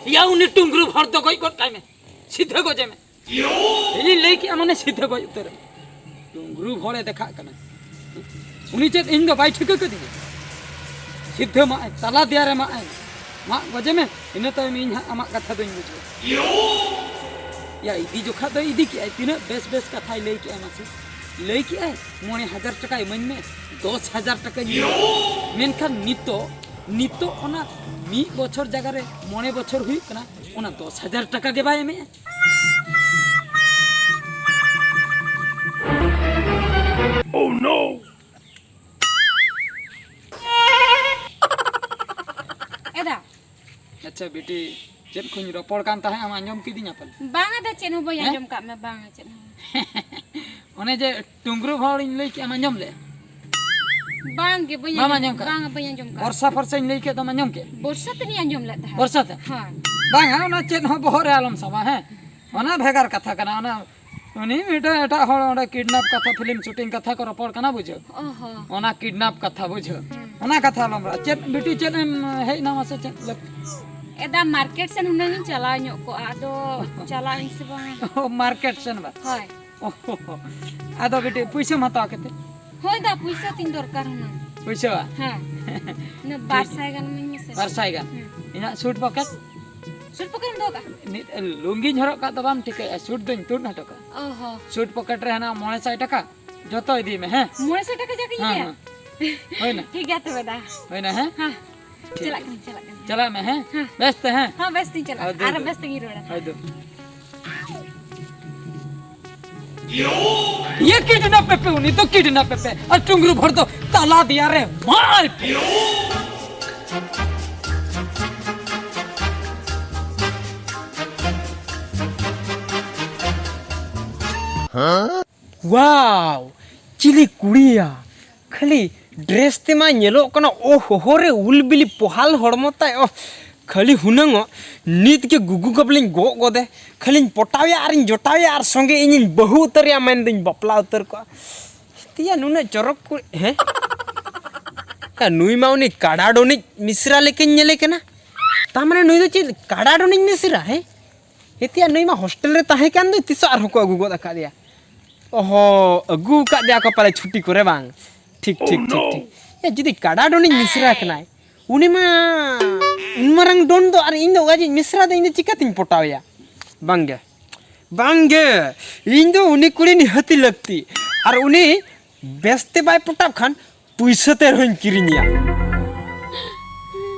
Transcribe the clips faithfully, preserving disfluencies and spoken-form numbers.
ᱭᱟ, ᱩᱱᱤ ᱴᱩᱝᱨᱩ ᱦᱚᱲ ᱫᱚ ᱜᱚᱡ ᱜᱚᱫ ᱠᱟᱭ ᱢᱮ, ᱥᱤᱫᱷᱟᱹ ᱜᱚᱡᱮ ᱢᱮ᱾ ᱤᱧᱤᱧ ᱞᱟᱹᱭ ᱠᱮᱜᱼᱟ, ᱢᱟᱱᱮ ᱥᱤᱫᱷᱟᱹ ᱜᱚᱡ ᱩᱛᱟᱹᱨ᱾ ᱰᱩᱝᱨᱩ ᱦᱚᱲᱮ ᱫᱮᱠᱷᱟᱜ ᱠᱟᱱᱟ᱾ ᱩᱱᱤ ᱪᱮᱫ ᱤᱧ ᱫᱚ ᱵᱟᱭ ᱴᱷᱤᱠᱟᱹ ᱠᱟᱹᱫᱤᱧᱟ? ᱥᱤᱫᱷᱟᱹ ᱢᱟᱜ ᱟᱭ, ᱛᱟᱞᱟ ᱫᱮᱭᱟ ᱨᱮ ᱢᱟᱜ ᱟᱭ᱾ ᱢᱟᱜ ᱜᱚᱡᱮ ᱢᱮ, ᱤᱱᱟᱹ ᱛᱟᱭᱚᱢ ᱤᱧ ᱦᱟᱸᱜ ᱟᱢᱟᱜ ᱠᱟᱛᱷᱟ ᱫᱚᱧ ᱵᱩᱡᱷᱟᱹᱣᱟ᱾ ᱭᱟ, ᱤᱫᱤ ᱡᱚᱠᱷᱟ ᱫᱚ ᱤᱫᱤ ᱠᱮᱜᱼᱟᱭ, ᱛᱤᱱᱟᱹᱜ ᱵᱮᱥ ᱵᱮᱥ ᱠᱟᱛᱷᱟᱭ ᱞᱟᱹᱭ ᱠᱮᱜᱼᱟ ᱢᱟᱥᱮ᱾ ᱞᱟᱹᱭ ᱠᱮᱜᱼᱟᱭ, "ᱢᱚᱬᱮ ᱦᱟᱡᱟᱨ ᱴᱟᱠᱟ ᱤᱢᱟᱹᱧ ᱢᱮ, ᱫᱚᱥ ᱦᱟᱡᱟᱨ ᱴᱟᱠᱟᱧ ᱮᱢᱟᱢᱟ᱾" ᱢᱮᱱᱠᱷᱟᱱ ᱱᱤᱛᱚᱜ, ᱱᱤᱛᱚᱜ ᱚᱱᱟ ᱢᱤᱫ ᱵᱚᱪᱷᱚᱨ ᱡᱟᱭᱜᱟ ᱨᱮ ᱢᱚᱬᱮ ᱵᱚᱪᱷᱚᱨ ᱦᱩᱭᱩᱜ ᱠᱟᱱᱟ, ᱚᱱᱟ ᱫᱚᱥ ᱦᱟᱡᱟᱨ ᱴᱟᱠᱟ ᱜᱮ ᱵᱟᱭ ᱮᱢᱮᱜᱼᱟ᱾ Oh no! ᱮᱫᱟ᱾ ᱟᱪᱪᱷᱟ ᱵᱤᱴᱤ, ᱪᱮᱫ ᱠᱚᱧ ᱨᱚᱯᱚᱲ ᱠᱟᱱ ᱛᱟᱦᱮᱸᱫ, ᱟᱢ ᱟᱸᱡᱚᱢ ᱠᱤᱫᱤᱧᱟ ᱯᱟᱞᱮ? ᱵᱟᱝ, ᱟᱫᱚ ᱪᱮᱫ ᱦᱚᱸ ᱵᱟᱹᱧ ᱦᱮᱸ? ᱟᱸᱡᱚᱢ ᱠᱟᱜ ᱢᱮ, ᱵᱟᱝ, ᱪᱮᱫ ᱦᱚᱸ᱾ ᱚᱱᱮ ᱡᱮ ᱴᱩᱝᱨᱩ ᱦᱚᱲᱤᱧ ᱞᱟᱹᱭ ᱠᱮᱫ, ᱟᱢ ᱟᱸᱡᱚᱢ ᱞᱮᱫᱼᱟ? ᱵᱟᱝ ᱜᱮ, ᱵᱟᱹᱧ ᱵᱟᱢ ᱟᱸᱡᱚᱢ, ᱟᱸᱡᱚᱢ ᱠᱟᱜ? ᱵᱟᱝ, ᱵᱟᱹᱧ ᱟᱸᱡᱚᱢ ᱠᱟᱜ᱾ ᱵᱚᱨᱥᱟ ᱯᱷᱚᱨᱥᱟᱧ ᱞᱟᱹᱭ ᱠᱮᱫ ᱫᱚᱢ ᱟᱸᱡᱚᱢ ᱠᱮᱫ? ᱵᱚᱨᱥᱟ ᱛᱮᱫ ᱤᱧ ᱟᱸᱡᱚᱢ ᱞᱮᱫ ᱛᱟᱦᱮᱸᱫ᱾ ᱵᱚᱨᱥᱟ ᱛᱮ? ᱦᱳᱭ᱾ ᱵᱟᱝᱟ, ᱚᱱᱟ ᱪᱮᱫ ᱦᱚᱸ ᱵᱚᱦᱚᱜ ᱨᱮ ᱟᱞᱚᱢ ᱥᱟᱵᱟ, ᱦᱮᱸ? ᱚᱱᱟ ᱵᱷᱮᱜᱟᱨ ᱠᱟᱛᱷᱟ ᱠᱟᱱᱟ᱾ ᱚᱱᱟ ᱩᱱᱤ ᱢᱤᱫᱴᱟᱝ ᱮᱴᱟᱜ ᱦᱚᱲ ᱚᱸᱰᱮ ᱠᱤᱰᱱᱟᱯ ᱠᱟᱛᱷᱟ, ᱯᱷᱤᱞᱢ ᱥᱩᱴᱤᱝ ᱠᱟᱛᱷᱟ ᱠᱚ ᱨᱚᱯᱚᱲ ᱠᱟᱱᱟ, ᱵᱩᱡᱷᱟᱹᱣ? ᱚ ᱦᱚᱸ᱾ ᱚᱱᱟ ᱠᱤᱰᱱᱟᱯ ᱠᱟᱛᱷᱟ, ᱵᱩᱡᱷᱟᱹᱣ? ᱦᱩᱸ᱾ ᱚᱱᱟ ᱠᱟᱛᱷᱟ ᱟᱞᱚᱢ ᱨᱚᱲᱟ᱾ ᱪᱮᱫ ᱵᱤᱴᱤ, ᱪᱮᱫ ᱮᱢ ᱦᱮᱡ ᱮᱱᱟ ᱢᱟᱥᱮ, ᱪᱮᱫ ᱞᱟᱹᱠ-? ᱮᱫᱟ, ᱢᱟᱨᱠᱮᱴ ᱥᱮᱱ ᱦᱩᱱᱟᱹᱝ ᱤᱧ ᱪᱟᱞᱟᱣ ᱧᱚᱜ ᱠᱚᱜᱼᱟ, ᱟᱫᱚ ᱪᱟᱞᱟᱜ ᱟᱹᱧ ᱥᱮ ᱵᱟᱝ? ᱚ, ᱢᱟᱨᱠᱮᱴ ᱥᱮᱱ ᱵᱟ? ᱦᱳᱭ᱾ ᱚ, ᱟᱫᱚ ᱵᱤᱴᱤ, ᱯᱩᱭᱥᱟᱹᱢ ᱦᱟᱛᱟᱣ ᱠᱮᱫ ᱛᱮ? ᱦᱳᱭ ᱫᱟ, ᱯᱩᱭᱥᱟᱹ ᱛᱤᱧ ᱫᱚᱨᱠᱟᱨ ᱦᱩᱱᱟᱹᱝ᱾ ᱯᱩᱭᱥᱟᱹ ᱵᱟ? ᱦᱮᱸ᱾ ᱤᱱᱟᱹ ᱴᱷᱤᱠ ᱵᱟᱨ ᱥᱟᱭ ᱜᱟᱱ ᱤᱢᱟᱹᱧ ᱢᱮᱥᱮ᱾ ᱵᱟᱨ ᱥᱟᱭ ᱜᱟᱱ? ᱦᱩᱸ᱾ ᱤᱧᱟᱹᱜ ᱥᱩᱴ ᱯᱚᱠᱮᱴ? ᱥᱩᱴ ᱯᱚᱠᱮᱴ ᱮᱢ ᱫᱚᱦᱚ ᱠᱟᱜᱼᱟ? ᱱᱤᱛ ᱞᱩᱝᱜᱤᱧ ᱦᱚᱨᱚᱜ ᱠᱟᱜ ᱫᱚ ᱵᱟᱢ ᱴᱷᱤᱠᱟᱹᱭᱮᱫᱼᱟ, ᱥᱩᱴ ᱫᱚᱧ ᱛᱩᱫ ᱦᱚᱴᱚ ᱠᱟᱜᱼᱟ᱾ ᱚ ᱦᱚᱸ᱾ ᱥᱩᱴ ᱯᱚᱠᱮᱴ ᱨᱮ ᱦᱮᱱᱟᱜᱼᱟ ᱢᱚᱬᱮ ᱥᱟᱭ ᱴᱟᱠᱟ, ᱡᱚᱛᱚ ᱤᱫᱤᱭ ᱢᱮ, ᱦᱮᱸ? ᱢᱚᱬᱮ ᱥᱟᱭ ᱴᱟᱠᱟ ᱡᱟᱜᱮ ᱦᱮᱸ, ᱤᱭᱟᱹ? ᱦᱮᱸ᱾ ᱦᱩᱭᱱᱟ? ᱴᱷᱤᱠ ᱜᱮᱭᱟ ᱛᱚᱵᱮ ᱫᱟ᱾ ᱦᱩᱭᱱᱟ, ᱦᱮᱸ? ᱦᱮᱸ᱾ ᱴᱷᱤᱠ ᱪᱟᱞᱟᱜ ᱜᱮᱭᱟ᱾ ᱠᱟᱹᱱᱟᱹᱧ, ᱪᱟᱞᱟᱜ ᱠᱟᱹᱱᱟᱹᱧ᱾ ᱪᱟᱞᱟᱜ ᱢᱮ, ᱦᱮᱸ? ᱦᱮᱸ᱾ ᱵᱮᱥ ᱛᱮ, ᱦᱮᱸ? ᱦᱮᱸ, ᱵᱮᱥ ᱛᱤᱧ ᱪᱟᱞᱟᱜᱼᱟ᱾ ᱦᱳᱭ, ᱫᱩ, ᱟᱨᱚ ᱫᱩ᱾ ᱵᱮᱥ ᱛᱤᱧ ᱨᱩᱣᱟᱹᱲᱟ᱾ ᱦᱳᱭ, ᱫᱩ᱾ ᱤᱭᱟᱹ ᱠᱤᱰᱱᱟᱯ ᱯᱮᱯᱮ, ᱩᱱᱤ ᱫᱚ ᱠᱤᱰᱱᱟᱯ ᱯᱮᱯᱮ᱾ ᱟᱨ ᱴᱩᱝᱨᱩ ᱵᱷᱚᱲ ᱫᱚ ᱛᱟᱞᱟ ᱫᱮᱭᱟ ᱨᱮ ᱢᱟᱨ ᱯᱮ᱾ ᱦᱮᱸ? ᱣᱟᱣ! ᱪᱤᱞᱤ ᱠᱩᱲᱤᱭᱟ! ᱠᱷᱟᱹᱞᱤ ᱰᱨᱮᱥ ᱛᱮᱢᱟ ᱧᱮᱞᱚᱜ ᱠᱟᱱᱟ, ᱳ ᱦᱳ ᱦᱳ ᱨᱮ, ᱩᱞ ᱵᱤᱞᱤ ᱯᱚᱦᱟᱞ ᱦᱚᱲᱢᱚ ᱛᱟᱭ, ᱳᱦ! ᱠᱷᱟᱹᱞᱤ ᱦᱩᱱᱟᱹᱝᱚᱜ ᱱᱤᱛ ᱜᱮ ᱜᱩᱜᱩ ᱜᱟᱵᱞᱤᱧ ᱜᱚᱜ ᱜᱚᱫᱮ, ᱠᱷᱟᱹᱞᱤᱧ ᱯᱚᱴᱟᱣᱮᱭᱟ ᱟᱨᱤᱧ ᱡᱚᱴᱟᱣᱮᱭᱟ ᱟᱨ ᱥᱚᱸᱜᱮ ᱤᱧᱤᱧ ᱵᱟᱹᱦᱩ ᱩᱛᱟᱹᱨᱮᱭᱟ, ᱢᱮᱱᱫᱩᱧ ᱵᱟᱯᱞᱟ ᱩᱛᱟᱹᱨ ᱠᱚᱜᱼᱟ᱾ ᱛᱤᱭᱟ ᱱᱩᱱᱟᱹᱜ ᱪᱚᱨᱚᱠ ᱠᱩᱲᱤ, ᱦᱮᱸ? ᱠᱟ ᱱᱩᱭ ᱢᱟ ᱩᱱᱤ ᱠᱟᱰᱟ ᱰᱚᱱᱤᱡ ᱢᱤᱥᱨᱟ ᱞᱮᱠᱟᱧ ᱧᱮᱞᱮ ᱠᱟᱱᱟ᱾ ᱛᱟᱨ ᱢᱟᱱᱮ ᱱᱩᱭ ᱫᱚ ᱪᱮᱫ ᱠᱟᱰᱟ ᱰᱚᱱᱤᱧ ᱢᱤᱥᱨᱟ? ᱦᱮᱸ, ᱦᱮᱛᱤᱭᱟ ᱱᱩᱭ ᱢᱟ ᱦᱳᱥᱴᱮᱞ ᱨᱮ ᱛᱟᱦᱮᱸ ᱠᱟᱱ ᱫᱚ, ᱛᱤᱥᱚᱜ ᱟᱨᱦᱚᱸ ᱠᱚ ᱟᱹᱜᱩ ᱜᱚᱫ ᱟᱠᱟᱫᱮᱭᱟ᱾ ᱚᱦᱚ, ᱟᱹᱜᱩ ᱟᱠᱟᱫᱮᱭᱟ ᱠᱚ ᱯᱟᱞᱮ ᱪᱷᱩᱴᱤ ᱠᱚᱨᱮ, ᱵᱟᱝ? ᱴᱷᱤᱠ, ᱴᱷᱤᱠ, ᱴᱷᱤᱠ, ᱴᱷᱤᱠ᱾ ᱮ, ᱡᱩᱫᱤ ᱠᱟᱰᱟ ᱰᱚᱱᱤᱧ ᱢᱤᱥᱨᱟ ᱠᱟᱱᱟᱭ, ᱩᱱᱤ ᱢᱟ ᱩᱱ ᱢᱟᱨᱟᱝ ᱰᱚᱱ ᱫᱚ, ᱟᱨ ᱤᱧ ᱫᱚ ᱚᱠᱟ ᱡᱮᱧ ᱢᱤᱥᱨᱟ ᱫᱚ, ᱤᱧ ᱫᱚ ᱪᱤᱠᱟᱹᱛᱤᱧ ᱯᱚᱴᱟᱣᱮᱭᱟ? ᱵᱟᱝᱜᱮ, ᱵᱟᱝᱜᱮ, ᱤᱧ ᱫᱚ ᱩᱱᱤ ᱠᱩᱲᱤ ᱱᱤᱦᱟᱹᱛᱤ ᱞᱟᱹᱠᱛᱤ, ᱟᱨ ᱩᱱᱤ ᱵᱮᱥᱛᱮ ᱵᱟᱭ ᱯᱚᱴᱟᱣ ᱠᱷᱟᱱ ᱯᱩᱭᱥᱟᱹ ᱛᱮ ᱨᱮᱦᱚᱸᱧ ᱠᱤᱨᱤᱧᱮᱭᱟ᱾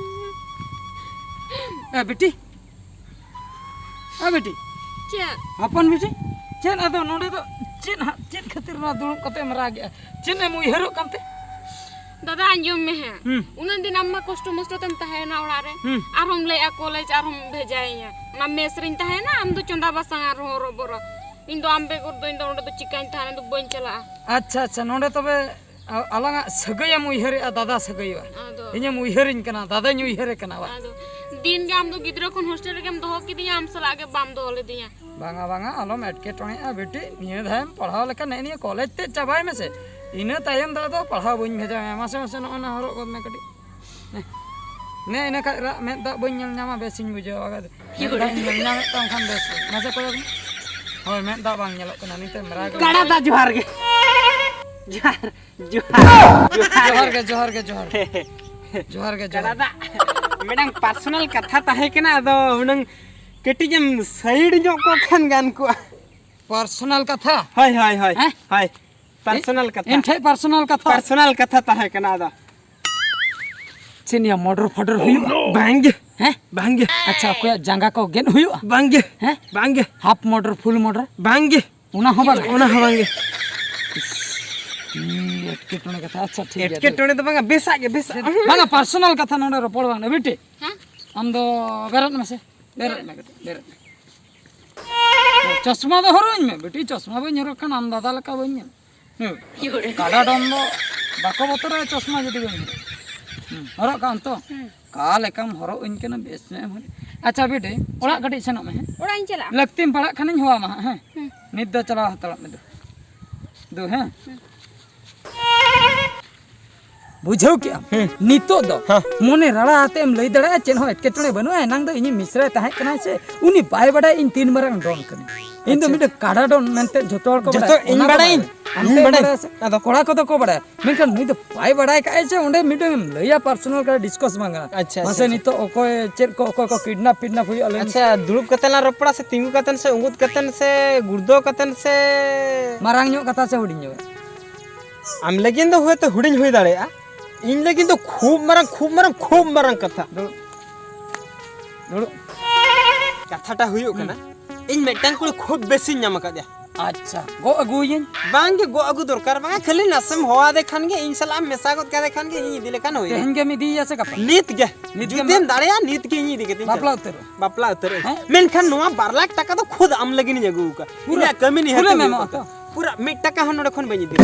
ᱮ ᱵᱤᱴᱤ, ᱮ ᱵᱤᱴᱤ, ᱪᱮᱫ? ᱦᱚᱯᱚᱱ ᱵᱤᱴᱤ, ᱪᱮᱫ ᱟᱫᱚ ᱱᱚᱰᱮ ᱫᱚ ᱪᱮᱫ ᱦᱟᱸᱜ, ᱪᱮᱫ ᱠᱷᱟᱹᱛᱤᱨ ᱱᱚᱣᱟ ᱫᱩᱲᱩᱵ ᱠᱟᱛᱮ ᱮᱢ ᱨᱟᱜᱮᱜᱼᱟ? ᱪᱮᱫ ᱮᱢ ᱩᱭᱦᱟᱹᱨᱚᱜ ᱠᱟᱱᱛᱮ? ᱫᱟᱫᱟ, ᱟᱸᱡᱚᱢ ᱢᱮ ᱦᱮᱸ᱾ ᱦᱩᱸ᱾ ᱩᱱᱟᱹᱜ ᱫᱤᱱ ᱟᱢ ᱢᱟ ᱠᱚᱥᱴᱚ ᱢᱚᱥᱴᱚ ᱛᱮᱢ ᱛᱟᱦᱮᱸᱭᱮᱱᱟ ᱚᱲᱟᱜ ᱨᱮ᱾ ᱦᱩᱸ᱾ ᱟᱨᱦᱚᱸᱢ ᱞᱟᱹᱭᱮᱜᱼᱟ ᱠᱚᱞᱮᱡᱽ ᱟᱨᱦᱚᱸᱢ ᱵᱷᱮᱡᱟᱭᱤᱧᱟ᱾ ᱚᱱᱟ ᱢᱮᱥ ᱨᱤᱧ ᱛᱟᱦᱮᱸᱭᱮᱱᱟ, ᱟᱢ ᱫᱚ ᱪᱚᱸᱫᱟ ᱵᱟᱥᱟᱝ ᱟᱨᱦᱚᱸ ᱦᱚᱨᱚᱵᱚᱨᱚ᱾ ᱤᱧ ᱫᱚ ᱟᱢ ᱵᱮᱜᱚᱨ ᱫᱚ, ᱤᱧ ᱫᱚ ᱚᱸᱰᱮ ᱫᱚ ᱪᱤᱠᱟᱹᱧ ᱛᱟᱦᱮᱱᱟ, ᱤᱧ ᱫᱚ ᱵᱟᱹᱧ ᱪᱟᱞᱟᱜᱼᱟ᱾ ᱟᱪᱪᱷᱟ, ᱟᱪᱪᱷᱟ, ᱱᱚᱰᱮ ᱛᱚᱵᱮ ᱟ-, ᱟᱞᱟᱝᱟᱜ ᱥᱟᱹᱜᱟᱹᱭᱮᱢ ᱩᱭᱦᱟᱹᱨᱮᱜᱼᱟ, ᱫᱟᱫᱟ ᱥᱟᱹᱜᱟᱹᱭᱚᱜᱼᱟ᱾ ᱟᱫᱚ ᱤᱧᱮᱢ ᱩᱭᱦᱟᱹᱨᱤᱧ ᱠᱟᱱᱟ, ᱫᱟᱫᱟᱧ ᱩᱭᱦᱟᱹᱨᱮ ᱠᱟᱱᱟ ᱵᱟ? ᱟᱫᱚ ᱫᱤᱱ ᱜᱮ ᱟᱢ ᱫᱚ ᱜᱤᱫᱽᱨᱟᱹ ᱠᱷᱚᱱ ᱦᱳᱥᱴᱮᱞ ᱨᱮᱜᱮᱢ ᱫᱚᱦᱚ ᱠᱤᱫᱤᱧᱟ, ᱟᱢ ᱥᱟᱞᱟᱜ ᱜᱮ ᱵᱟᱢ ᱫᱚᱦᱚ ᱞᱤᱫᱤᱧᱟ᱾ ᱵᱟᱝᱟ, ᱵᱟᱝᱟ, ᱟᱞᱚᱢ ᱮᱴᱠᱮᱴᱚᱬᱮᱜᱼᱟ ᱵᱤᱴᱤ᱾ ᱱᱤᱭᱟᱹ ᱫᱷᱟᱣᱮᱢ ᱯᱟᱲᱦᱟᱣ ᱞᱮᱠᱷᱟᱱ ᱱᱮᱜᱼᱮ ᱱᱤᱭᱟᱹ ᱠᱚᱞᱮᱡᱽ ᱛᱮᱫ ᱪᱟᱵᱟᱭ ᱢᱮᱥᱮ, ᱤᱱᱟᱹ ᱛᱟᱭᱚᱢ ᱫᱚ ᱟᱫᱚ ᱯᱟᱲᱦᱟᱣ ᱵᱟᱹᱧ ᱵᱷᱮᱡᱟ ᱢᱮᱭᱟ᱾ ᱢᱟᱥᱮ, ᱢᱟᱥᱮ, ᱱᱚᱜᱼᱚᱭ ᱱᱟ ᱦᱚᱨᱚᱜ ᱜᱚᱫ ᱢᱮ ᱠᱟᱹᱴᱤᱡ᱾ ᱱᱮ, ᱱᱮ, ᱤᱱᱟᱹ ᱠᱷᱟᱡ ᱨᱟᱜ ᱢᱮᱫ ᱫᱟᱜ ᱵᱟᱹᱧ ᱧᱮᱞ ᱧᱟᱢᱟ, ᱵᱮᱥᱤᱧ ᱵᱩᱡᱷᱟᱹᱣᱟ᱾ ᱢᱮᱫ ᱫᱟᱜ ᱤᱧ ᱧᱮᱞ ᱧᱟᱢᱮᱫ ᱛᱟᱢ ᱠᱷᱟᱱ ᱵᱮᱥ ᱜᱮ᱾ ᱢᱟᱥᱮ ᱠᱚᱭᱚᱜ ᱢᱮ᱾ ᱦᱳᱭ, ᱢᱮᱫ ᱫᱟᱜ ᱵᱟᱝ ᱧᱮᱞᱚᱜ ᱠᱟᱱᱟ, ᱱᱤᱛᱮᱢ ᱨᱟᱜ᱾ ᱠᱟᱰᱟ ᱫᱟ, ᱡᱚᱦᱟᱨ ᱜᱮ᱾ ᱡᱚᱦᱟᱨ, ᱡᱚᱦᱟᱨ, ᱡᱚᱦᱟᱨ ᱜᱮ, ᱡᱚᱦᱟᱨ ᱜᱮ, ᱡᱚᱦᱟᱨ ᱜᱮ᱾ ᱡᱚᱦᱟᱨ ᱜᱮ, ᱡᱚᱦᱟᱨ᱾ ᱠᱟᱰᱟ ᱫᱟ, ᱢᱤᱫᱴᱟᱝ ᱯᱟᱨᱥᱚᱱᱟᱞ ᱠᱟᱛᱷᱟ ᱛᱟᱦᱮᱸ ᱠᱟᱱᱟ, ᱟᱫᱚ ᱦᱩᱱᱟᱹᱝ ᱠᱟᱹᱴᱤᱡ ᱮᱢ ᱥᱟᱭᱤᱰ ᱧᱚᱜ ᱠᱚᱜ ᱠᱷᱟᱱ ᱜᱟᱱ ᱠᱚᱜᱼᱟ᱾ ᱯᱟᱨᱥᱚᱱᱟᱞ ᱠᱟᱛᱷᱟ? ᱦᱳᱭ, ᱦᱳᱭ, ᱦᱳᱭ, ᱦᱮᱸ? ᱦᱳᱭ᱾ ᱯᱟᱨᱥᱚᱱᱟᱞ ᱠᱟᱛᱷᱟ᱾ ᱤᱧ ᱴᱷᱮᱡ ᱯᱟᱨᱥᱚᱱᱟᱞ ᱠᱟᱛᱷᱟ? ᱯᱟᱨᱥᱚᱱᱟᱞ ᱠᱟᱛᱷᱟ ᱛᱟᱦᱮᱸ ᱠᱟᱱᱟ, ᱟᱫᱚ᱾ ᱪᱮᱫ ᱱᱤᱭᱟᱹ ᱢᱚᱰᱚᱨ ᱯᱷᱚᱰᱚᱨ ᱦᱩᱭᱩᱜᱼᱟ? ᱵᱟᱝᱜᱮ᱾ ᱦᱮᱸ? ᱵᱟᱝᱜᱮ᱾ ᱟᱪᱪᱷᱟ, ᱚᱠᱚᱭᱟᱜ ᱡᱟᱸᱜᱟ ᱠᱚ ᱜᱮᱫ ᱦᱩᱭᱩᱜᱼᱟ? ᱵᱟᱝᱜᱮ᱾ ᱦᱮᱸ? ᱵᱟᱝᱜᱮ᱾ ᱦᱟᱯ ᱢᱚᱰᱚᱨ, ᱯᱷᱩᱞ ᱢᱚᱰᱚᱨ? ᱵᱟᱝᱜᱮ᱾ ᱚᱱᱟ ᱦᱚᱸ ᱵᱟᱝ? ᱚᱱᱟ ᱦᱚᱸ ᱵᱟᱝᱜᱮ᱾ ᱤ, ᱮᱴᱠᱮᱴᱚᱬᱮ ᱠᱟᱛᱷᱟ᱾ ᱟᱪᱪᱷᱟ, ᱴᱷᱤᱠ ᱜᱮᱭᱟ᱾ ᱮᱴᱠᱮᱴᱚᱬᱮ ᱫᱚ ᱵᱟᱝᱟ, ᱵᱮᱥᱟᱜ ᱜᱮ, ᱵᱮᱥᱟᱜ᱾ ᱵᱟᱝᱟ, ᱯᱟᱨᱥᱚᱱᱟᱞ ᱠᱟᱛᱷᱟ ᱱᱚᱰᱮ ᱨᱚᱯᱚᱲ ᱵᱟᱝ, ᱵᱤᱴᱤ᱾ ᱦᱮᱸ? ᱟᱢ ᱫᱚ ᱵᱮᱨᱮᱫ ᱢᱮᱥᱮ, ᱵᱮᱨᱮᱫ ᱢᱮ ᱠᱟᱹᱴᱤᱡ, ᱵᱮᱨᱮᱫ ᱢᱮ᱾ ᱪᱚᱥᱢᱟ ᱫᱚ ᱦᱚᱨᱚᱜ ᱟᱹᱧ ᱢᱮ, ᱵᱤᱴᱤ, ᱪᱚᱥᱢᱟ ᱵᱟᱹᱧ ᱦᱚᱨᱚᱜ ᱠᱷᱟᱱ ᱟᱢ ᱫᱟᱫᱟ ᱞᱮᱠᱟ ᱵᱟᱹᱧ ᱧᱮᱞ᱾ ᱦᱮᱸ᱾ ᱠᱟᱰᱟ ᱰᱚᱱ ᱫᱚ ᱵᱟᱠᱚ ᱵᱚᱛᱚᱨᱚᱜᱼᱟ ᱪᱚᱥᱢᱟ ᱡᱩᱫᱤ ᱵᱟᱹᱧ ᱦᱚᱨᱚᱜ᱾ ᱦᱩᱸ, ᱦᱚᱨᱚᱜ ᱠᱟᱜ ᱟᱢ ᱛᱚ? ᱦᱩᱸ᱾ ᱚᱠᱟ ᱞᱮᱠᱟᱢ ᱦᱚᱨᱚᱜ ᱟᱹᱧ ᱠᱟᱱᱟ, ᱵᱮᱥ ᱧᱚᱜ ᱮᱢ ᱦᱚᱨᱚᱜ᱾ ᱟᱪᱪᱷᱟ ᱵᱤᱴᱤ, ᱚᱲᱟᱜ ᱠᱟᱹᱴᱤᱡ ᱥᱮᱱᱚᱜ ᱢᱮ, ᱦᱮᱸ? ᱚᱲᱟᱜ ᱤᱧ ᱪᱟᱞᱟᱜᱼᱟ᱾ ᱞᱟᱹᱠᱛᱤᱢ ᱯᱟᱲᱟᱜ ᱠᱷᱟᱱᱤᱧ ᱦᱚᱦᱚ ᱟᱢᱟ ᱦᱟᱸᱜ, ᱦᱮᱸ? ᱦᱩᱸ᱾ ᱱᱤᱛ ᱫᱚ ᱪᱟᱞᱟᱣ ᱦᱟᱛᱟᱲᱚᱜ ᱢᱮ ᱫᱩ᱾ ᱫᱩ, ᱦᱮᱸ? ᱦᱩᱸ᱾ ᱵᱩᱡᱷᱟᱹᱣ ᱠᱮᱜᱼᱟᱢ? ᱦᱮᱸ᱾ ᱱᱤᱛᱚᱜ ᱫᱚ ᱦᱮᱸ᱾ ᱢᱚᱱᱮ ᱨᱟᱲᱟ ᱟᱛᱮ ᱮᱢ ᱞᱟᱹᱭ ᱫᱟᱲᱮᱭᱟᱜᱼᱟ, ᱪᱮᱫ ᱦᱚᱸ ᱮᱴᱠᱮᱴᱚᱬᱮ ᱵᱟᱹᱱᱩᱜᱼᱟ᱾ ᱮᱱᱟᱝ ᱫᱚ ᱤᱧᱤᱡ ᱢᱤᱥᱨᱟᱭ ᱛᱟᱦᱮᱸ ᱠᱟᱱᱟᱭ ᱥᱮ, ᱩᱱᱤ ᱵᱟᱭ ᱵᱟᱰᱟᱭᱟ ᱤᱧ ᱛᱤᱱ ᱢᱟᱨᱟᱝ ᱰᱚᱱ ᱠᱟᱹᱱᱟᱹᱧ᱾ ᱤᱧ ᱫᱚ ᱟᱪᱪᱷᱟ᱾ ᱢᱤᱫᱴᱟᱝ ᱠᱟᱰᱟ ᱰᱚᱱ ᱢᱮᱱᱛᱮ ᱡᱚᱛᱚ ᱦᱚᱲ ᱠᱚ ᱡᱚᱛᱚ ᱵᱟᱰᱟᱭᱟ᱾ ᱤᱧ ᱚᱱᱟ ᱫᱚ ᱵᱟᱰᱟᱭᱟᱹᱧ᱾ ᱵᱟᱰᱟᱭᱟ᱾ ᱟᱢ ᱤᱧ ᱛᱮᱢ ᱵᱟᱰᱟᱭᱟ᱾ ᱵᱟᱰᱟᱭᱟ ᱥᱮ? ᱟᱫᱚ ᱠᱚᱲᱟ ᱠᱚᱫᱚ ᱠᱚ ᱵᱟᱰᱟᱭᱟ, ᱢᱮᱱᱠᱷᱟᱱ ᱱᱩᱭ ᱫᱚ ᱵᱟᱭ ᱵᱟᱰᱟᱭ ᱠᱟᱜᱼᱟᱭ ᱡᱮ ᱚᱸᱰᱮ ᱢᱤᱫᱴᱟᱝ ᱮᱢ ᱞᱟᱹᱭᱟ, ᱯᱟᱨᱥᱚᱱᱟᱞ ᱠᱟᱱᱟ, ᱰᱤᱥᱠᱟᱥ ᱵᱟᱝ ᱠᱟᱱᱟ᱾ ᱟᱪᱪᱷᱟ, ᱢᱟᱥᱮ ᱟᱪᱪᱷᱟ, ᱱᱤᱛᱚᱜ ᱚᱠᱚᱭ ᱪᱮᱫ ᱠᱚ, ᱚᱠᱚᱭ ᱠᱚ ᱠᱤᱰᱱᱟᱯ ᱯᱤᱰᱱᱟᱯ ᱦᱩᱭᱩᱜᱼᱟ, ᱞᱟᱹᱭ ᱢᱮ᱾ ᱟᱪᱪᱷᱟ, ᱫᱩᱲᱩᱵ ᱠᱟᱛᱮ ᱞᱟᱝ ᱨᱚᱯᱚᱲᱟ ᱥᱮ ᱛᱤᱸᱜᱩ ᱠᱟᱛᱮ ᱥᱮ ᱩᱸᱜᱩᱫ ᱠᱟᱛᱮ ᱥᱮ ᱜᱩᱲᱫᱟᱹᱣ ᱠᱟᱛᱮ ᱥᱮ? ᱢᱟᱨᱟᱝ ᱧᱚᱜ ᱠᱟᱛᱷᱟ ᱥᱮ ᱦᱩᱰᱤᱧ ᱧᱚᱜ? ᱟᱢ ᱞᱟᱹᱜᱤᱫ ᱫᱚ ᱦᱳᱭᱛᱳ ᱦᱩᱰᱤᱧ ᱦᱩᱭ ᱫᱟᱲᱮᱭᱟᱜᱼᱟ, ᱤᱧ ᱞᱟᱹᱜᱤᱫ ᱫᱚ ᱠᱷᱩᱵ ᱢᱟᱨᱟᱝ, ᱠᱷᱩᱵ ᱢᱟᱨᱟᱝ, ᱠᱷᱩᱵ ᱢᱟᱨᱟᱝ ᱠᱟᱛᱷᱟ᱾ ᱫᱩᱲᱩᱵ᱾ ᱫᱩᱲᱩᱵ᱾ ᱠᱟᱛᱷᱟᱴᱟ ᱦᱩᱭᱩᱜ ᱠᱟᱱᱟ, ᱤᱧ ᱢᱤᱫᱴᱟᱝ ᱠᱩᱲᱤ ᱠᱷᱩᱵ ᱵᱮᱥᱤᱧ ᱧᱟᱢ ᱟᱠᱟᱫᱮᱭᱟ᱾ ᱟᱪᱪᱷᱟ, ᱜᱚᱜ ᱟᱹᱜᱩᱭᱟᱹᱧ᱾ ᱵᱟᱝ ᱜᱮ, ᱜᱚᱜ ᱟᱹᱜᱩ ᱫᱚᱨᱠᱟᱨ ᱵᱟᱝᱟ, ᱠᱷᱟᱹᱞᱤ ᱱᱟᱥᱮᱢ ᱦᱚᱦᱚ ᱟᱫᱮ ᱠᱷᱟᱱ ᱜᱮ, ᱤᱧ ᱥᱟᱞᱟᱜ ᱮᱢ ᱢᱮᱥᱟ ᱜᱚᱫ ᱠᱟᱫᱮ ᱠᱷᱟᱱ ᱜᱮ, ᱤᱧ ᱤᱫᱤ ᱞᱮᱠᱷᱟᱱ ᱦᱩᱭᱱᱟ᱾ ᱛᱮᱦᱮᱧ ᱜᱮᱢ ᱤᱫᱤᱭᱮᱭᱟ ᱥᱮ ᱜᱟᱯᱟ? ᱱᱤᱛ ᱜᱮ᱾ ᱱᱤᱛ ᱜᱮᱢ ᱡᱩᱫᱤᱢ ᱫᱟᱲᱮᱭᱟᱜᱼᱟ, ᱱᱤᱛ ᱜᱮ ᱤᱧ ᱤᱫᱤ ᱠᱟᱛᱮᱧ ᱪᱟᱞᱟᱜᱼᱟ᱾ ᱵᱟᱯᱞᱟ ᱩᱛᱟᱹᱨᱚᱜ ᱟᱹᱧ᱾ ᱦᱮᱸ? ᱢᱮᱱᱠᱷᱟᱱ ᱱᱚᱣᱟ ᱵᱟᱨ ᱞᱟᱠᱷ ᱴᱟᱠᱟ ᱫᱚ ᱠᱷᱩᱫ ᱟᱢ ᱞᱟᱹᱜᱤᱫ ᱤᱧ ᱟᱹᱜᱩ ᱟᱠᱟᱫ᱾ ᱯᱩᱨᱟᱹ ᱤᱧᱟᱹᱜ ᱠᱟᱹᱢᱤ ᱱᱤᱦᱟᱹᱛ ᱠᱷᱩᱞᱟᱹᱢ ᱜᱮ ᱮᱢᱚᱜᱼᱟ ᱦᱩᱭᱩᱜ ᱛᱚ? ᱠᱟᱱᱟ᱾ ᱯᱩᱨᱟᱹ ᱢᱤᱫ ᱴᱟᱠᱟ ᱦᱚᱸ ᱱᱚᱰᱮ ᱠᱷᱚᱱ ᱵᱟᱹᱧ ᱤᱫᱤ᱾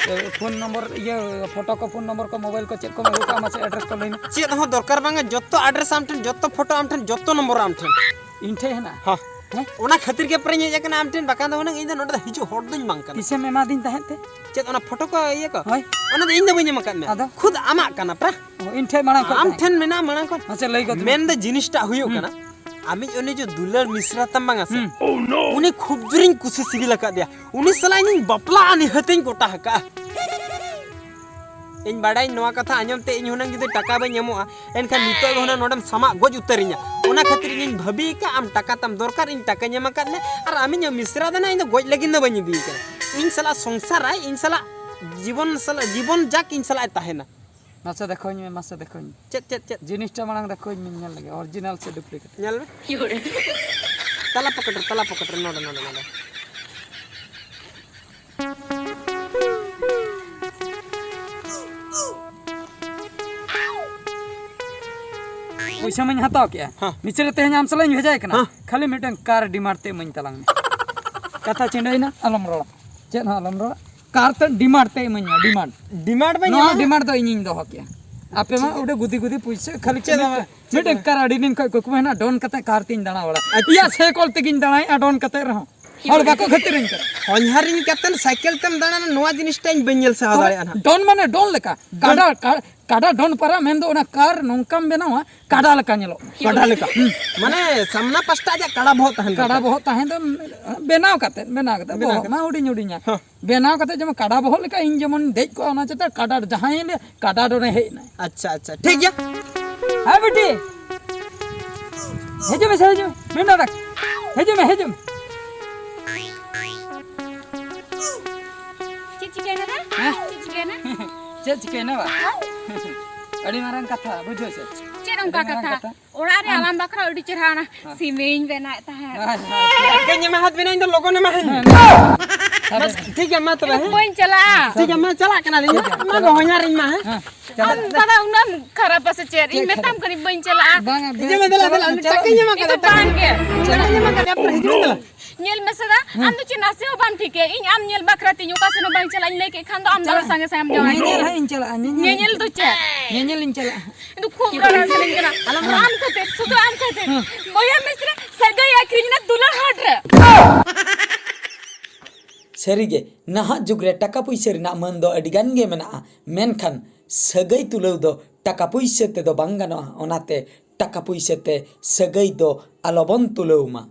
ᱮ, ᱯᱷᱳᱱ ᱱᱚᱢᱵᱚᱨ, ᱤᱭᱟᱹ, ᱯᱷᱳᱴᱳ ᱠᱚ, ᱯᱷᱳᱱ ᱱᱚᱢᱵᱚᱨ ᱠᱚ, ᱢᱳᱵᱟᱭᱤᱞ ᱠᱚ, ᱪᱮᱫ ᱠᱚᱢ ᱟᱹᱜᱩ ᱠᱟᱜᱼᱟ, ᱢᱟᱥᱮ ᱮᱰᱨᱮᱥ ᱠᱚ ᱞᱟᱹᱭ ᱢᱮ᱾ ᱪᱮᱫ ᱦᱚᱸ ᱫᱚᱨᱠᱟᱨ ᱵᱟᱝᱟ, ᱡᱚᱛᱚ ᱟᱰᱨᱮᱥ ᱟᱢ ᱴᱷᱮᱱ, ᱡᱚᱛᱚ ᱯᱷᱳᱴᱳ ᱟᱢ ᱴᱷᱮᱱ, ᱡᱚᱛᱚ ᱱᱚᱢᱵᱚᱨ ᱟᱢ ᱴᱷᱮᱱ᱾ ᱤᱧ ᱴᱷᱮᱡ ᱦᱮᱱᱟᱜᱼᱟ? ᱦᱚᱸ᱾ ᱦᱮᱸ? ᱚᱱᱟ ᱠᱷᱟᱹᱛᱤᱨ ᱜᱮ ᱯᱮᱨᱮᱧ ᱦᱮᱡ ᱟᱠᱟᱱᱟ ᱟᱢ ᱴᱷᱮᱱ, ᱵᱟᱠᱷᱟᱱ ᱫᱚ ᱦᱩᱱᱟᱹᱝ ᱤᱧ ᱫᱚ ᱱᱚᱰᱮ ᱫᱚ ᱦᱤᱡᱩᱜ ᱦᱚᱲ ᱫᱚᱧ ᱵᱟᱝ ᱠᱟᱱᱟ᱾ ᱛᱤᱥᱮᱢ ᱮᱢᱟᱫᱤᱧ ᱛᱟᱦᱮᱸᱫ ᱛᱮ? ᱪᱮᱫ ᱚᱱᱟ ᱯᱷᱳᱴᱳ ᱠᱚ ᱤᱭᱟᱹ ᱠᱚ? ᱦᱳᱭ᱾ ᱚᱱᱟ ᱫᱚ ᱤᱧ ᱫᱚ ᱵᱟᱹᱧ ᱮᱢ ᱟᱠᱟᱫ ᱢᱮᱭᱟ᱾ ᱟᱫᱚ? ᱠᱷᱩᱫ ᱟᱢᱟᱜ ᱠᱟᱱᱟ ᱯᱨᱟ᱾ ᱚ, ᱤᱧ ᱴᱷᱮᱡ ᱢᱟᱲᱟᱝ ᱠᱷᱚᱱ ᱟᱢ ᱛᱟᱦᱮᱸᱫ᱾ ᱴᱷᱮᱱ ᱢᱮᱱᱟᱜᱼᱟ ᱢᱟᱲᱟᱝ ᱠᱷᱚᱱ᱾ ᱢᱟᱥᱮ ᱞᱟᱹᱭ ᱜᱚᱫ ᱢᱮ᱾ ᱢᱮᱱ ᱫᱚ ᱡᱤᱱᱤᱥᱴᱟᱜ ᱦᱩᱭᱩᱜ ᱦᱩᱸ᱾ ᱠᱟᱱᱟ, ᱟᱢᱤᱡ ᱩᱱᱤ ᱡᱮ ᱫᱩᱞᱟᱹᱲ ᱢᱤᱥᱨᱟ ᱛᱟᱢ ᱵᱟᱝᱟ ᱥᱮ? ᱦᱩᱸ᱾ ᱩᱱᱤ ᱠᱷᱩᱵ ᱡᱳᱨᱤᱧ ᱠᱩᱥᱤ ᱥᱤᱵᱤᱞ ᱟᱠᱟᱫᱮᱭᱟ᱾ ᱩᱱᱤ ᱥᱟᱞᱟᱜ ᱤᱧ ᱵᱟᱯᱞᱟᱜᱼᱟ, ᱱᱤᱦᱟᱹᱛᱤᱧ ᱜᱚᱴᱟ ᱟᱠᱟᱫᱼᱟ᱾ ᱤᱧ ᱵᱟᱲᱟᱭᱟᱹᱧ ᱱᱚᱣᱟ ᱠᱟᱛᱷᱟ ᱟᱸᱡᱚᱢ ᱛᱮ ᱤᱧ ᱦᱩᱱᱟᱹᱝ ᱡᱩᱫᱤ ᱴᱟᱠᱟ ᱵᱟᱹᱧ ᱮᱢᱚᱜᱼᱟ, ᱮᱱᱠᱷᱟᱱ ᱱᱤᱛᱚᱜ ᱜᱮ ᱦᱩᱱᱟᱹᱝ ᱱᱚᱰᱮᱢ ᱥᱟᱢᱟᱜ ᱜᱚᱡ ᱩᱛᱟᱹᱨᱤᱧᱟ᱾ ᱚᱱᱟ ᱠᱷᱟᱹᱛᱤᱨ ᱤᱧᱤᱧ ᱵᱷᱟᱹᱵᱤ ᱟᱠᱟᱫ, ᱟᱢ ᱴᱟᱠᱟ ᱛᱟᱢ ᱫᱚᱨᱠᱟᱨ, ᱤᱧ ᱴᱟᱠᱟᱧ ᱮᱢ ᱟᱠᱟᱫ ᱢᱮ, ᱟᱨ ᱟᱢᱤᱧ ᱢᱤᱥᱨᱟ ᱫᱚ ᱱᱟᱜ ᱤᱧ ᱫᱚ ᱜᱚᱡ ᱞᱟᱹᱜᱤᱫ ᱫᱚ ᱵᱟᱹᱧ ᱤᱫᱤᱭᱮ ᱠᱟᱱᱟ᱾ ᱤᱧ ᱥᱟᱞᱟᱜ ᱥᱚᱝᱥᱟᱨᱟᱭ, ᱤᱧ ᱥᱟᱞᱟᱜ ᱡᱤᱵᱚᱱ ᱥᱟᱞᱟᱜ, ᱡᱤᱵᱚᱱ ᱡᱟᱠ ᱤᱧ ᱥᱟᱞᱟᱜ ᱮ ᱛᱟᱦᱮᱱᱟ᱾ ᱢᱟᱥᱮ ᱫᱮᱠᱷᱟᱣᱟᱹᱧ ᱢᱮ, ᱢᱟᱥᱮ ᱫᱮᱠᱷᱟᱣᱟᱹᱧ ᱢᱮ᱾ ᱪᱮᱫ, ᱪᱮᱫ, ᱪᱮᱫ? ᱡᱤᱱᱤᱥᱴᱟ ᱢᱟᱲᱟᱝ ᱫᱮᱠᱷᱟᱣᱟᱹᱧ ᱢᱮ, ᱧᱮᱞ ᱞᱮᱜᱮ, ᱚᱨᱤᱡᱤᱱᱟᱞ ᱥᱮ ᱰᱩᱯᱞᱤᱠᱮᱴ? ᱧᱮᱞ ᱢᱮ᱾ ᱛᱟᱞᱟ ᱯᱚᱠᱮᱴ ᱨᱮ, ᱛᱟᱞᱟ ᱯᱚᱠᱮᱴ ᱨᱮ, ᱱᱚᱰᱮ, ᱱᱚᱰᱮ, ᱱᱚᱰᱮ᱾ ᱯᱚᱭᱥᱟ ᱢᱟᱧ ᱦᱟᱛᱟᱣ ᱠᱮᱜᱼᱟ᱾ ᱦᱮᱸ᱾ ᱱᱤᱪᱮ ᱨᱮ ᱛᱮᱦᱮᱧ ᱟᱢ ᱥᱟᱞᱟᱜ ᱤᱧ ᱵᱷᱮᱡᱟᱭ ᱠᱟᱱᱟ᱾ ᱦᱮᱸ᱾ ᱠᱷᱟᱹᱞᱤ ᱢᱤᱫᱴᱟᱝ ᱠᱟᱨ ᱰᱤᱢᱟᱱᱰ ᱛᱮ ᱤᱢᱟᱹᱧ ᱛᱟᱞᱟᱝ ᱢᱮ᱾ ᱠᱟᱛᱷᱟ ᱪᱤᱸᱰᱟᱹᱭᱮᱱᱟ, ᱟᱞᱚᱢ ᱨᱚᱲᱟ᱾ ᱪᱮᱫ ᱦᱚᱸ ᱟᱞᱚᱢ ᱨᱚᱲᱟ᱾ ᱠᱟᱨ ᱛᱮ ᱰᱤᱢᱟᱱᱰ ᱛᱮ ᱤᱢᱟᱹᱧ ᱢᱮ, ᱰᱤᱢᱟᱱᱰ᱾ ᱰᱤᱢᱟᱱᱰ ᱵᱟᱹᱧ ᱱᱚᱣᱟ ᱮᱢᱟ᱾ ᱰᱤᱢᱟᱱᱰ ᱫᱚ ᱤᱧᱤᱧ ᱫᱚᱦᱚ ᱠᱮᱜᱼᱟ᱾ ᱟᱯᱮ ᱢᱟ ᱪᱮᱫ? ᱚᱸᱰᱮ ᱜᱩᱫᱤ ᱜᱩᱫᱤ ᱯᱩᱭᱥᱟᱹ ᱠᱷᱟᱹᱞᱤ ᱪᱮᱫ ᱠᱟᱹᱢᱤ ᱦᱚᱸ ᱯᱮ᱾ ᱵᱟᱝ᱾ ᱢᱤᱫᱴᱟᱝ ᱠᱟᱨ ᱟᱹᱰᱤ ᱫᱤᱱ ᱠᱷᱚᱱ ᱠᱩᱠᱢᱩ ᱦᱮᱱᱟᱜ, ᱰᱚᱱ ᱠᱟᱛᱮ ᱠᱟᱨ ᱛᱤᱧ ᱫᱟᱬᱟ ᱵᱟᱲᱟ᱾ ᱟᱪᱪᱷᱟ᱾ ᱤᱭᱟ, ᱥᱮ ᱠᱚᱞ ᱛᱮᱜᱤᱧ ᱫᱟᱬᱟᱭᱮᱫᱼᱟ, ᱰᱚᱱ ᱠᱟᱛᱮ ᱨᱮᱦᱚᱸ᱾ ᱦᱚᱲ ᱵᱟᱠᱚ ᱠᱷᱟᱹᱛᱤᱨᱟᱹᱧ ᱠᱟᱱᱟ᱾ ᱦᱚᱧᱦᱟᱨᱤᱧ ᱠᱟᱛᱮ ᱥᱟᱭᱠᱮᱞ ᱛᱮᱢ ᱫᱟᱬᱟᱱᱟ, ᱱᱚᱣᱟ ᱡᱤᱱᱤᱥᱴᱟ ᱤᱧ ᱵᱟᱹᱧ ᱧᱮᱞ ᱥᱟᱦᱟᱣ ᱫᱟᱲᱮᱭᱟᱜᱼᱟ ᱱᱟᱦᱟᱜ᱾ ᱰᱚᱱ ᱢᱟᱱᱮ ᱰᱚᱱ ᱞᱮᱠᱟ᱾ ᱠᱟᱰᱟ, ᱠᱟ-, ᱠᱟᱰᱟ ᱰᱚᱱ ᱯᱟᱨᱟ ᱢᱮᱱᱫᱚ ᱚᱱᱟ ᱠᱟᱨ ᱱᱚᱝᱠᱟᱢ ᱵᱮᱱᱟᱣᱟ, ᱠᱟᱰᱟ ᱞᱮᱠᱟ ᱧᱮᱞᱚᱜ ᱢᱟ᱾ ᱠᱟᱰᱟ ᱞᱮᱠᱟ᱾ ᱢᱟᱱᱮ ᱥᱟᱢᱱᱟ ᱯᱟᱥᱴᱟ ᱟᱡᱟᱜ ᱠᱟᱰᱟ ᱵᱚᱦᱚᱜ ᱛᱟᱦᱮᱱ ᱠᱟᱰᱟ ᱫᱚᱨᱠᱟᱨ᱾ ᱵᱚᱦᱚᱜ ᱛᱟᱦᱮᱸ ᱫᱚ ᱵᱮᱱᱟᱣ ᱠᱟᱛᱮ, ᱵᱮᱱᱟᱣ ᱠᱟᱛᱮ, ᱵᱮᱱᱟᱣ ᱵᱚᱦᱚᱜ ᱠᱟᱛᱮ᱾ ᱢᱟ ᱦᱩᱰᱤᱧ ᱦᱩᱰᱤᱧᱟ᱾ ᱦᱚᱸ᱾ ᱵᱮᱱᱟᱣ ᱠᱟᱛᱮ ᱡᱮᱢᱚᱱ ᱠᱟᱰᱟ ᱵᱚᱦᱚᱜ ᱞᱮᱠᱟ ᱤᱧ ᱡᱮᱢᱚᱱ ᱫᱮᱡ ᱠᱚᱜᱼᱟ ᱚᱱᱟ ᱪᱮᱛᱟᱱ, ᱠᱟᱰᱟ ᱡᱟᱦᱟᱸᱭ ᱞᱮ ᱠᱟᱰᱟ ᱰᱚᱱᱮ ᱦᱮᱡ ᱮᱱᱟᱭ᱾ ᱟᱪᱪᱷᱟ, ᱟᱪᱪᱷᱟ, ᱴᱷᱤᱠ ᱜᱮᱭᱟ᱾ ᱦᱮᱸ ᱵᱤᱴᱤ, ᱦᱤᱡᱩᱜ ᱢᱮᱥᱮ, ᱦᱤᱡᱩᱜ ᱢᱮ᱾ ᱵᱤᱱ ᱰᱟᱰᱟ, ᱦᱤᱡᱩᱜ ᱢᱮ, ᱦᱤᱡᱩᱜ ᱢᱮ᱾ ᱪᱮᱫ ᱪᱤᱠᱟᱹᱭᱮᱱᱟ ᱨᱮ? ᱦᱮᱸ? ᱪᱮᱫ ᱪᱤᱠᱟᱹᱭᱮᱱᱟ? ᱪᱮᱫ ᱪᱤᱠᱟᱹᱭᱮᱱᱟ ᱵᱟ? ᱟᱹᱰᱤ ᱢᱟᱨᱟᱝ ᱠᱟᱛᱷᱟ, ᱵᱩᱡᱷᱟᱹᱣ ᱥᱮ? ᱪᱮᱫ ᱚᱱᱠᱟ ᱟᱹᱰᱤ ᱢᱟᱨᱟᱝ ᱠᱟᱛᱷᱟ? ᱠᱟᱛᱷᱟ? ᱚᱲᱟᱜ ᱨᱮ ᱦᱮᱸ᱾ ᱟᱞᱟᱝ ᱵᱟᱠᱷᱨᱟ ᱟᱹᱰᱤ ᱪᱮᱦᱨᱟ ᱚᱱᱟ ᱦᱮᱸ᱾ ᱥᱤᱢᱤᱧ ᱵᱮᱱᱟᱣᱮᱫ ᱛᱟᱦᱮᱸᱫ᱾ ᱦᱮᱸ, ᱦᱮᱸ, ᱦᱮᱸ᱾ ᱠᱟᱹᱡ ᱮᱢᱟ ᱦᱟᱛ ᱵᱮᱱᱟ, ᱤᱧ ᱫᱚ ᱞᱚᱜᱚᱱ ᱮᱢᱟ ᱦᱟᱹᱧ᱾ ᱦᱮᱸ, ᱦᱮᱸ᱾ ᱢᱟ, ᱴᱷᱤᱠ ᱜᱮᱭᱟ, ᱢᱟ ᱛᱚᱵᱮ, ᱤᱧ ᱫᱚ ᱦᱮᱸ᱾ ᱵᱟᱹᱧ ᱪᱟᱞᱟᱜᱼᱟ᱾ ᱴᱷᱤᱠ ᱜᱮᱭᱟ, ᱢᱟ, ᱪᱟᱞᱟᱜ ᱠᱟᱱᱟᱞᱤᱧ᱾ ᱪᱟᱞᱟᱜ ᱢᱟ, ᱠᱟᱱᱟ᱾ ᱫᱚᱦᱚᱧᱟᱨᱤᱧ ᱢᱟ, ᱦᱮᱸ᱾ ᱦᱮᱸ᱾ ᱟᱢ ᱫᱟᱫᱟ ᱩᱱᱟᱹᱜ ᱮᱢ ᱠᱷᱟᱨᱟᱯᱟ ᱥᱮ ᱪᱮᱫ? ᱤᱧ ᱪᱮᱫ ᱢᱮᱛᱟᱢ ᱠᱷᱟᱨᱟᱯ? ᱠᱟᱹᱱᱟᱹᱧ ᱵᱟᱹᱧ ᱪᱟᱞᱟᱜᱼᱟ᱾ ᱵᱟᱝᱟ, ᱦᱤᱡᱩᱜ ᱢᱮ, ᱫᱮᱞᱟ, ᱫᱮᱞᱟ, ᱪᱟᱞᱟᱜ ᱩᱱᱤ ᱪᱟᱞᱟᱜ ᱴᱟᱠᱟᱧ ᱮᱢᱟ ᱠᱟᱫᱟ, ᱤᱧ ᱫᱚ ᱴᱟᱠᱟ᱾ ᱵᱟᱝ ᱜᱮ᱾ ᱴᱟᱠᱟᱧ ᱮᱢᱟ ᱠᱟᱫᱟ, ᱟᱯᱮ ᱦᱤᱡᱩᱜ ᱢᱮ, ᱫᱮᱞᱟ᱾ ᱧᱮᱞ ᱢᱮᱥᱮ ᱫᱟ, ᱦᱮᱸ᱾ ᱟᱢ ᱫᱚ ᱪᱮᱫ ᱱᱟᱥᱮ ᱦᱚᱸ ᱵᱟᱢ ᱴᱷᱤᱠᱟᱹᱭᱟ᱾ ᱤᱧ ᱟᱢ ᱧᱮᱞ ᱵᱟᱠᱷᱨᱟ ᱛᱮ ᱤᱧ ᱚᱠᱟ ᱥᱮᱱ ᱦᱚᱸ ᱵᱟᱹᱧ ᱪᱟᱞᱟᱜᱼᱟ᱾ ᱤᱧ ᱞᱟᱹᱭ ᱠᱮᱫ ᱠᱷᱟᱱ ᱫᱚ ᱟᱢ ᱫᱚ ᱪᱟᱞᱟᱜ᱾ ᱥᱟᱸᱜᱮ ᱥᱟᱸᱜᱮᱢ ᱡᱟᱶᱟᱭ ᱧᱮᱧᱮᱞ ᱠᱚᱣᱟ᱾ ᱦᱟᱸᱜ ᱤᱧ ᱪᱟᱞᱟᱜᱼᱟ, ᱧᱮᱧᱮᱞ᱾ ᱧᱮᱧᱮᱞ ᱫᱚ ᱪᱮᱫ? ᱧᱮᱧᱮᱞ ᱤᱧ ᱪᱟᱞᱟᱜᱼᱟ᱾ ᱤᱧ ᱫᱚ ᱠᱷᱩᱵ ᱨᱟᱲᱟ ᱥᱟᱱᱟᱧ ᱠᱟᱱᱟ᱾ ᱟᱞᱚᱢ ᱨᱟᱲᱟ᱾ ᱟᱢ ᱠᱷᱟᱹᱛᱤᱨ, ᱥᱩᱫᱷᱩ ᱟᱢ ᱠᱷᱟᱹᱛᱤᱨ᱾ ᱦᱮᱸ᱾ ᱵᱚᱭᱦᱟ ᱢᱤᱥᱨᱟ ᱥᱟᱹᱜᱟᱹᱭ ᱟᱹᱠᱷᱨᱤᱧ ᱮᱱᱟ ᱫᱩᱞᱟᱹᱲ ᱦᱟᱴ ᱨᱮ᱾ ᱥᱟᱹᱨᱤᱜᱮ, ᱱᱟᱦᱟᱜ ᱡᱩᱜᱽ ᱨᱮ ᱴᱟᱠᱟ ᱯᱩᱭᱥᱟᱹ ᱨᱮᱱᱟᱜ ᱢᱟᱹᱱ ᱫᱚ ᱟᱹᱰᱤ ᱜᱟᱱ ᱜᱮ ᱢᱮᱱᱟᱜᱼᱟ, ᱢᱮᱱᱠᱷᱟᱱ ᱥᱟᱹᱜᱟᱹᱭ ᱛᱩᱞᱟᱹᱣ ᱫᱚ ᱴᱟᱠᱟ ᱯᱩᱭᱥᱟᱹ ᱛᱮᱫᱚ ᱵᱟᱝ ᱜᱟᱱᱚᱜᱼᱟ᱾ ᱚᱱᱟᱛᱮ ᱴᱟᱠᱟ ᱯᱩᱭᱥᱟᱹ ᱛᱮ ᱥᱟᱹᱜᱟᱹᱭ ᱫᱚ ᱟᱞᱚᱵᱚᱱ ᱛᱩᱞᱟᱹᱣ ᱢᱟ᱾